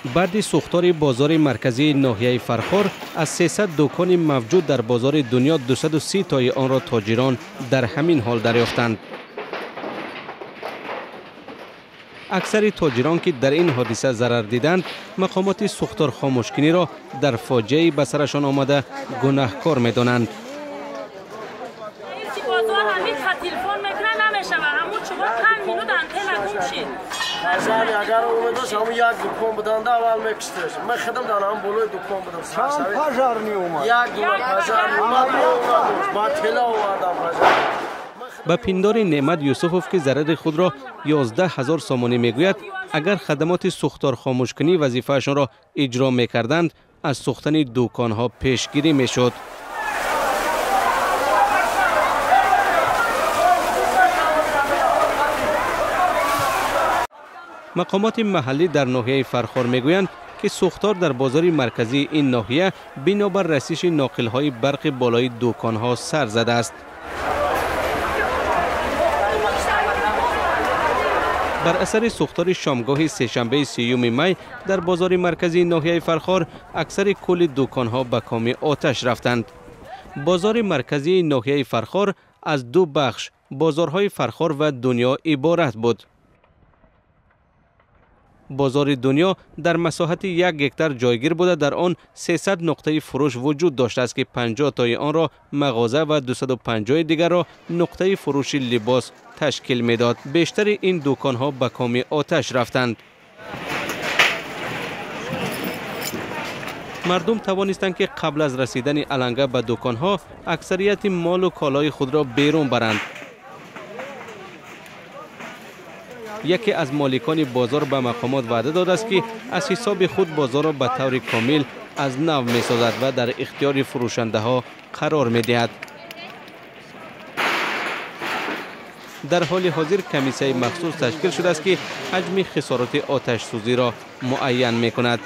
Баъди сӯхтори бозори марказии ноҳияи Фархор аз 300 дукони мавҷуд дар бозори Дунё 230 тои онро тоҷирон дар ҳамин ҳол дарёфтанд. Аксари тоҷирон, ки дар ин ҳодиса зарар диданд, мақомоти сӯхторхомӯшкуниро дар фоҷиаи ба сарашон омада гунаҳкор медонанд. Агар омадаш ҳамун як дукон буданда аввал мекишташ. Ман худам дар ҳам болои дукон будам. Чанд пожарный омад? Як дона пожарный омад, ба тела овардам пожарный. Ба пиндори Неъмат Юсуфов, ки зарари худро 11 ҳазор сомонӣ мегӯяд, агар хадамоти сӯхторхомӯшкунӣ вазифаашонро иҷро мекарданд, аз сӯхтани дуконҳо пешгирӣ мешуд. Мақомоти маҳаллӣ дар ноҳияи Фархор мегӯянд, ки сӯхтор дар бозори марказии ин ноҳия бинобар расиши ноқилҳои барқи болои дуконҳо сар задааст. Бар асари сӯхтори шомгоҳи сешанбеи 30 май дар бозори марказии ноҳияи Фархор аксари кулли дуконҳо ба коми оташ рафтанд. Бозори марказии ноҳияи Фархор аз ду бахш, бозорҳои Фархор ва Дунё, иборат буд. Бозори Дунё дар масоҳати 1 гектар ҷойгир буда, дар он 300 нуқтаи фурӯш вуҷуд доштааст, ки 50 тои онро мағоза ва 250 дигарро нуқтаи фурӯши либос ташкил медод. Бештари ин дуконҳо ба коми оташ рафтанд. Мардум тавонистанд, ки қабл аз расидани аланга ба дуконҳо аксарияти молу колои худро берун баранд. Яке аз моликони бозор ба мақомот ваъда додааст, ки аз ҳисоби худ бозорро ба таври комил аз нав месозад ва дар ихтиёри фурӯшандаҳо қарор медиҳад. Дар ҳоли ҳозир комиссияи махсус ташкил шудааст, ки ҳаҷми хисороти оташсӯзиро муайян мекунад.